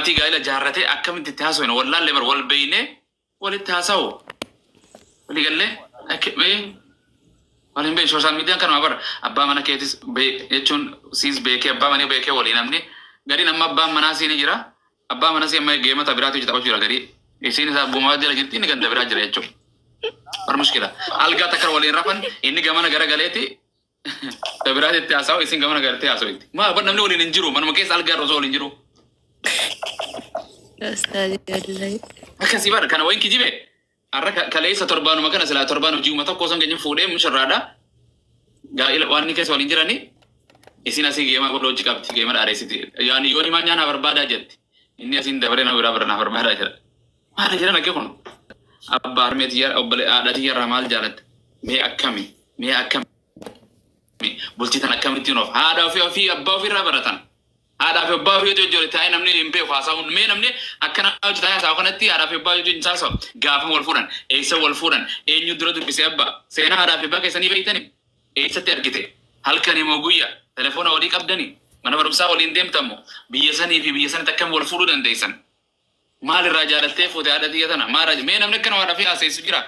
Maatii gaa'ela jaarratee akkamitti itti haasofne wallaallee bar wal beeynee walitti haasa'u. Walii gallee wal hin beeku social miidiyaan kanuma bara abbaa mana keetis jechuun siis beekee abbaa mana beekee walii namni gariin amma abbaan manaa siin jira abbaa manaa siin amma geemata biraatu taphachuu jira garii isiin isaa buumaa jala jirti inni ganda biraa jira jechuudha. Bar mushkila algaa takka waliin rafan inni gamana gara galeeti biraatti itti haasa'u isin gamana gartee haasa'u itti. Maa bar namni waliin hin jiru manuma keessa algaa irra osoo waliin jiru. Akkasii bara kana wayin kijibe har'a kaleessa torbaanuma kana silaa torbaan hojii uummata tokko osoo hin geenye fuudhee mushurraadha. Gaa'ila waan inni keessa waliin jirani isin asii geema godha hojii qabdi geema dhaadheessiti. Yaani yoo himaa nyaanaa barbaadaa jetti. Inni asiin dabaree nama biraa bira naa barbaadaa jira. Maal jedhan akka kun? Abbaa harmee tiyyaa obbolee haadha tiyyaarraa maal jaalatte? Mee akkami? Mee akkami? Bultii tan akkamittiin of haadha ofii ofii abbaa ofiirraa baratan. Haadhaa fi abbaa ofii hojii taa'ee namni hin beeku haasa'uun mee namni akkana hojii taa'ee haasa'u kanatti haadhaa fi abbaa hojii hin haasa'u gaafa wal fuudhan eessa wal fuudhan eenyu dura dubbisee abbaa seenaa haadhaa fi abbaa keessanii beektanii eessatti argite halkan immoo guyyaa telefoona walii qabdanii mana barumsaa waliin deemtamu biyya sanii fi biyya sanitti akkam wal fuudhuu dandeessan maalirraa jaalattee fuute haadha tiyya tana maalirraa mee namni akkana haadhaa fi haaseessu jira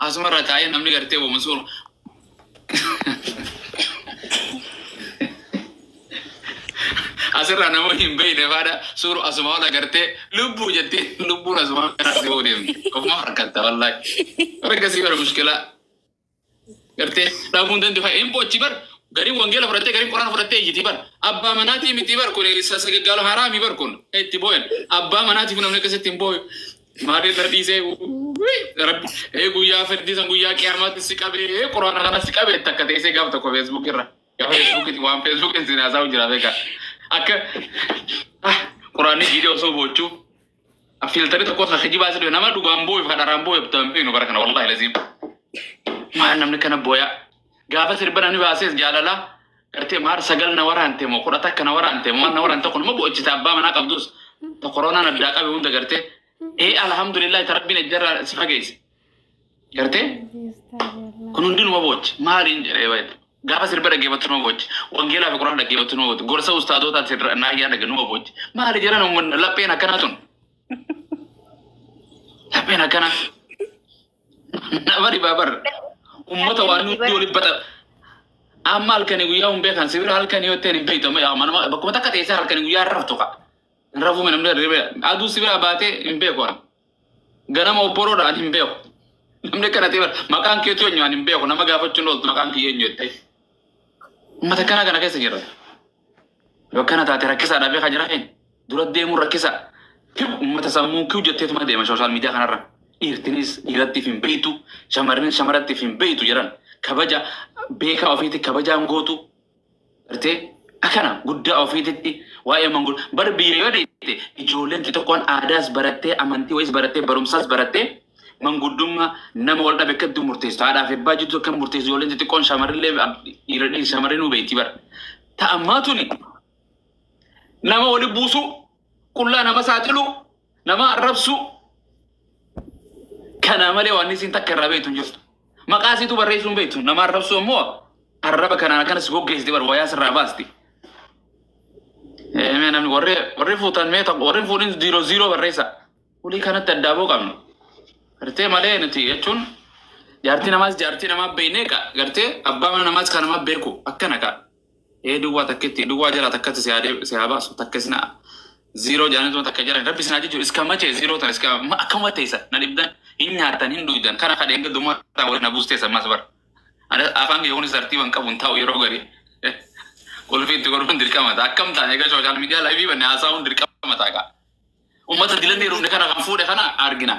asumarra taa'ee namni gartee woomu asirraa nama hin beekne faadha suuru asuma ol agartee lubbuu jettee lubbuun asuma karaa si deemti ofuma harkatta wallaahi warra bara mushkilaa gartee dhabuun danda'u hin boochi bar gariin wangeela fudhattee gariin quraana fudhattee iyyiti bar abbaa manaatii miti bar kun sagaggaalo haraami bar kun itti booyan abbaa manaatiif namni akkasitti hin booyu maaliif irra dhiisee rabbi ee guyyaa firdii san guyyaa qiyaamaatti si qabee quraana kana si qabee takka teessee gaaf tokko feesbuuk irra gaafa feesbuuk waan feesbuuk hin haasa'u jira beekaa akka quraanni jiidhee osoo boochuu filtari tokko kan kijibaa si dhufe nama dhugaan boo'u kan dharaan boo'u hin beeknu bara kana wallaahi laziim. Maal namni kana booya gaafa sirba namni baasees jaalala gartee maar sagal na waraante moo kudha takka na waraante moo na waraante kun immoo boochita abbaa manaa qabdus ta koronaan addaa qabe hunda gartee ee alhamdulillah ta rabbiin ejjarraa si fageesse gartee kun hundinuma boochi maaliin jedhee baay'ee gaafa sirba dhaggeeffattu numa boochi wangeelaa fi quraana dhaggeeffattu numa boochi gorsa ustaadotaa sirra naayyaa dhagge numa boochi maali jedhan uummanni lapheen akkanaa tun lapheen akkanaa nama dhibaa bar ummata waan nuti waliin bata amma halkanii guyyaa hin beekan sibira halkanii yoo ta'e hin beektu amma manuma bakkuma takka teessee halkanii guyyaa raftu qa hin rafuu namni hirriba aduu sibira baatee hin beeku ani ganama obboroodhaan hin beeku namni akkana ta'e bara maqaan keetu eenyu ani hin beeku nama gaafachuun ooltu maqaan kiyya eenyu jettee ummata kana kana keessa jira yoo akkana taate rakkisaadhaa beekaa jira keenya dura deemuun rakkisaa ummata sammuu kiw jetteetuma deema social media kanarra dhiirtinis dhiirattiif hin beektu shamarrin shamarattiif hin beektu jedhan kabaja beekaa ofiitti kabajaan gootu gartee akkana guddaa ofiititti waa'ee manguddoo bar biyya yoo deemte ijoolleen xixiqqoon aadaas barattee amantii wayiis barattee barumsaas barattee manguddummaa nama wal dhabe akkatti murteessitu haadhaa fi abbaa jirtu akka murteessitu ijoolleen xixiqqoon shamarrillee dhiira shamarri nuu beekti bara ta'ammaa tuni nama wali buusuu qullaa nama saaxilu nama arrabsuu kana malee waan isin takka irraa beektu hin jirtu. Maqaa isiitu barreessuu hin beektu. Nama arrabsuu immoo arraba kanaan akkanas goggeessiti bar wayaa sirraa baasti. Mee namni warri warri fuutan mee tokko warri fuudhin 0 0 barreessa. Ulii kanatti addaaboo qabnu. Gartee malee nuti jechuun jaartii namaas jaartii namaa beeknee qa gartee abbaa mana namaas kan namaa beeku akkana qa. Ee duwwaa takkitti duwwaa jala takkatti si haa si haa baasu takka isina 0 jaanituma takka jala rabbi isin haa jechuun iska machee 0 tan iska akkuma teessa na dhibdan hin nyaattan hin dhuydan kana kadheen gaddummaa ta'an waliin na buusteessa ammas bara. Afaan kiyya kunis tartiiba hin qabu hin taa'u yeroo gari. Qulfii itti godhuun dirqama ta'a. Akkam taane egaa social media live banne haasa'uun dirqama ta'a kaa. Uummata dilanni heerumne kana kan fuudhe kana argina.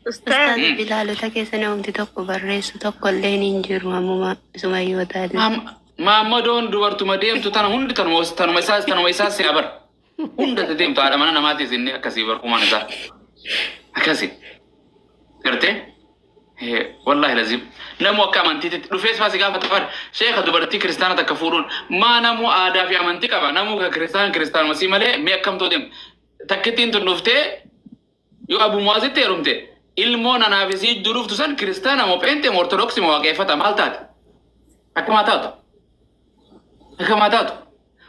Ustaaz bilaalota keessa namni tokko barreessu tokko illee hin jiru ammuma sumayyoota illee. Maammadoon dubartuma deemtu tana hundi tanuma tanuma isaas tanuma isaas si abar. Hunda deemtu haadha mana namaatis inni akkasii bar kumaan isaa. Akkasii. Gartee? Wallaahi lazim. Namu akka amantiitti dhufees faasi gaafata fara. Sheeka dubartii kiristaana takka fuudhuun maa namu aadaa fi amantii qaba. Namu ka kiristaan kiristaanuma sii malee mee akkamtoo deemu. Takkittiin tun dhuftee yoo Abu Mu'aazitti heerumte ilmoo nanaaf isii jidduu dhuftu san kiristaana moo pheenxee moo ortodoksii moo waaqeffata maal taate? Akkamaa taatu? Akkamaa taatu?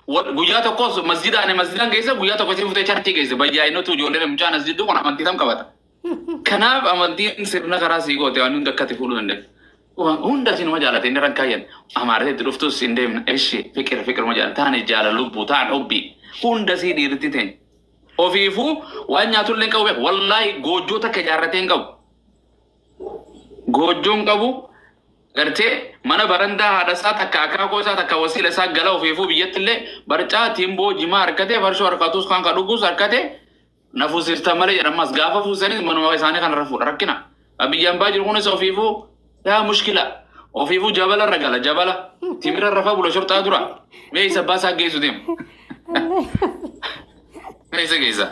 Guyyaa tokkos masjida ani masjidaan keessa guyyaa tokko isin futee charchii keessa bayyaa inni ijoolleen mucaan as jidduu kun amantii tam qabata. Kanaaf amantiin sirna karaa sii goote waan hunda akkati fuudhuu dandeenya. Hunda isinuma jaalate inni rakkaayyan. Amaarate itti dhuftus hin deemna. Eshi fikir fikiruma jaalate taane jaala lubbuu taan hobbii hunda sii dhiirti teenya. Ofiifuu waan nyaatullee hin qabu beeku. Wallaahi goojjoo takka ijaarratee hin qabu. Goojjoon qabu gartee mana barandaa haadha isaa takka akaakoo isaa takka wasiila isaa gala ofiifuu biyyatti illee barcaa timboo jimaa harkatee farshoo harkatus kan dhugus harkatee na fuusifta malee jedhamas gaafa fuusanis manuma isaanii kanarra fuudha rakkina. Biyyaan baa jiru kunis ofiifuu yaa mushkila ofiifuu jabala irra gala jabala timira irra fa bula shorxaa dura mee isa baasaa geessu deema. Mee isa geessa.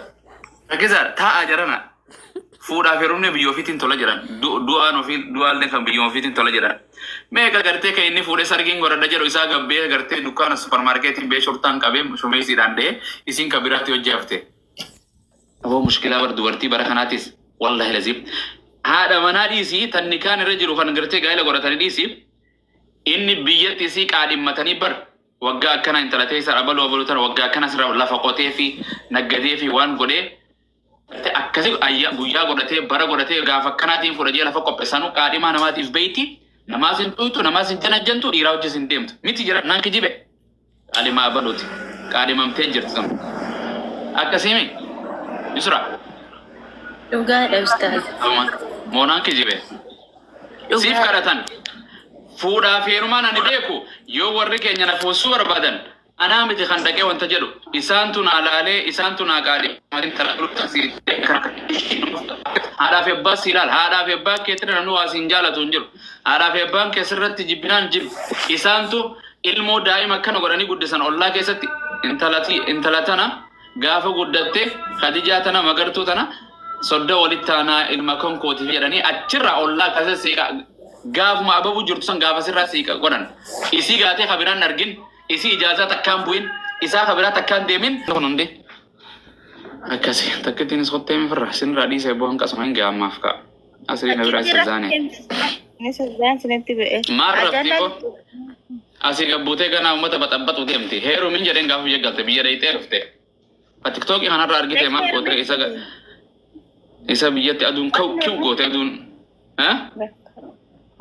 Rakkisaa taa'aa jarana. Fuudhaaf heerumni biyya ofiitiin tola jedhan. Du'aan ofii du'aallee kan biyya ofiitiin tola jedhan. Meeqa gartee kan inni fuudhee sargiin godhadha jedhu isaa gabbee gartee dukkaana supermarketiin bee shortaan qabee shumeessiidhaan da'ee isin kan biraatti hojii hafte. Aboo mushkilaa bar dubartii bara kanaatis wallahi laziim. Haadha manaa dhiisii tan nikaan irra jiru kan gartee gaa'ela godhatanii dhiisii inni biyyatti isii qaadhimmatanii bar waggaa akkana intala teessa abaluu abaluu tana waggaa akkana sirra lafa qotee fi naggadee fi waan godhee akkasi guyyaa godhatee bara godhatee gaafa akkanaatiin fudhatee lafa qopheessanuu qaadhimaa namaatiif beeyti namaas hin tuytu namaas hin janajjantu dhiiraa hojii hin deemtu miti jira naan kijibe qaadhimaa abaluuti qaadhimamtee jirti sun akkasiimi Yusra Dhugaadha ustaaz. Moonaan kijibe siif kadhatan fuudhaaf heerumaan ani beeku yoo warri keenya na fuusuu barbaadan anaa miti kan dhaqee wanta jedhu isaantu naa laalee isaantu naa qaadhimatiin haadhaaf abbaa si ilaala haadhaaf abbaa keetti namni waa siin jaalatu hin jiru haadhaaf abbaan keessirratti jibbinaan jiru isaantu ilmoo daa'ima akkana godhanii guddisan ollaa keessatti intala tana gaafa guddatte Khadijaa tana magartuu tana sodda walitti taanaa ilma konkootiif jedhanii achirraa ollaa akkasii siiqa gaafuma ababuu jirtu san gaafa sirraa siiqa godhan isii gaatee kabiraan argin isii ijaazaa takkaan bu'in isaa kabiraa takkaan deemin kun hundi akkasi takkittiinis qottee firra sinirraa dhiisee bu'aan qasuma hin gaammaaf ka'a asrii na biraa isa zaane maal rafti ko asii gabbuutee ganaa uummata baxabbaxu deemti heerumin jedheen gaafa biyya galte biyya dheeyxee dhufte tiktookii kanarraa argite maal goote isa biyyatti aduun kiw goote aduun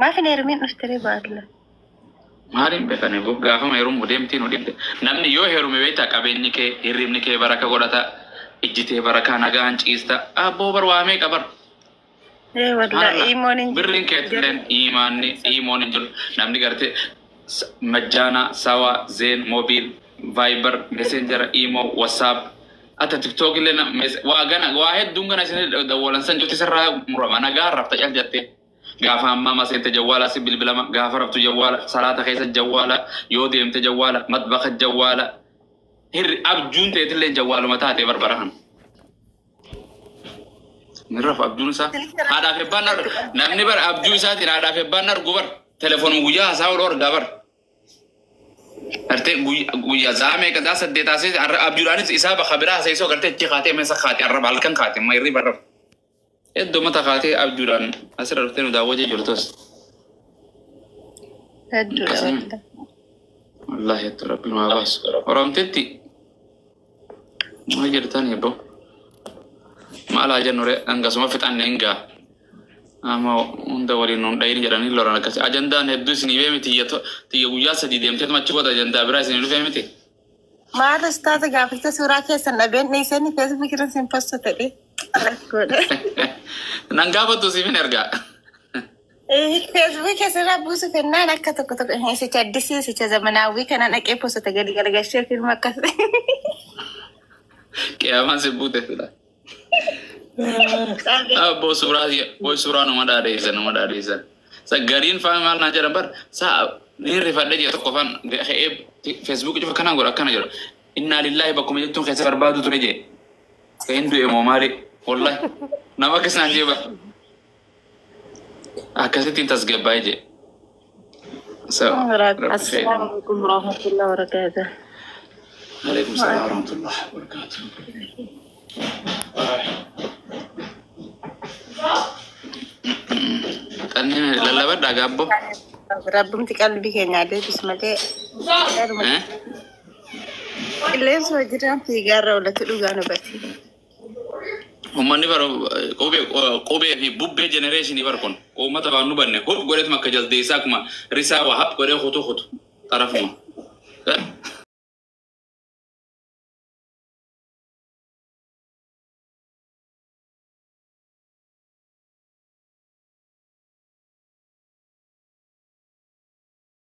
Maaf hin heerumin dhuftee baadla. Maaliin beekani gaafama heerumu deemtii nu dhibde namni yoo heerume beektaa qabeenyi kee hirribni kee baraka godhata ijjitee barakaa nagaan ciista abboo bar waa meeqa bar. Birriin keetilleen iimaanni iimoon hin jiru namni gartee majjaana sawa zeen moobiil vaayibar meseenjara iimoo wasaap ata tiktook illee waa gana waa hedduun gana isin dawwalan san cufti sirraa murama nagaa rafta cal jettee. Gaafa ammaa maseente jawwaala si bilbilama gaafa raftu jawwaala salaata keessa jawwaala yoo deemte jawwaala matbaqa jawwaala hirri abjuun ta'eetillee jawwaaluma taatee barbara kan. Ni rafu abjuun isaa haadhaaf ebbaan namni bar abjuu isaatiin haadhaaf ebbaan argu bar telefoonuma guyyaa haasaa oolu argaa bar. Gartee guyyaa za'a meeqa za'a saddeet haasee abjuudhaanis isaa bakka biraa haasa'isoo gartee achi kaatee meesa kaatee arraba halkan kaatee ma hirriba rafu. Iddoo mata kaatee abjuudhaan asirra dhuftee nu daawwatee jirtus. Hedduudha wanta. Wallaahi hedduu rabbiin waa baasu. Oromtitti maal jirtan eebbo? Maal haa jennu ree hangasuma fixanne hin gaa. Amma hunda waliin nuun dhayin jedhanii lolan akkasi. Ajandaan hedduu isinii bee miti tiyya guyyaa sadii deemteetuma achi booda ajandaa biraa isinii dhufee miti. Maal ustaaza gaafilta suuraa keessan dhabeen dhiisanii feesbuuk irra isin postu ta'e. Nan gaafattu siifin ergaa. Feesbuuk keessarraa buusu fennaan akka tokko tokko isicha addisii isicha zamanaawwii kana dhaqee postota gadi garagalchee filma akkas. Qiyaamaan si buute fila. Abboo suuraa boo suuraa nama dhaadheessan nama dhaadheessan. Gariin faan maal naan jedhan bar saa ni rifadhe jee tokko faan ka'ee feesbuuk cufa kanaan godha akkana jedhu. Innaa lillaahi bakkuma jettuun keessa barbaadu ture jee. Ka'een du'e moo maali? Wallahi nama akkas naan jee bar. Akkasittiin tasgabbaa'ee jee. Assalaamu alaikum warahmatullahi wabarakatuh. Alaikum salaam warahmatullahi wabarakatuh. Xanneen lallabadhaa gaabboo. Rabbumti qalbii keenya deebis malee. Qilleensuma jiraan fiigaarra oolatu dhugaa nu bati. Uummanni bara qubee qubee fi bubbee generation bar kun uummata waan nu banne hub godheetuma akka jaldeessaa akkuma risaa waa hap godhee kutu kutu xarafuma.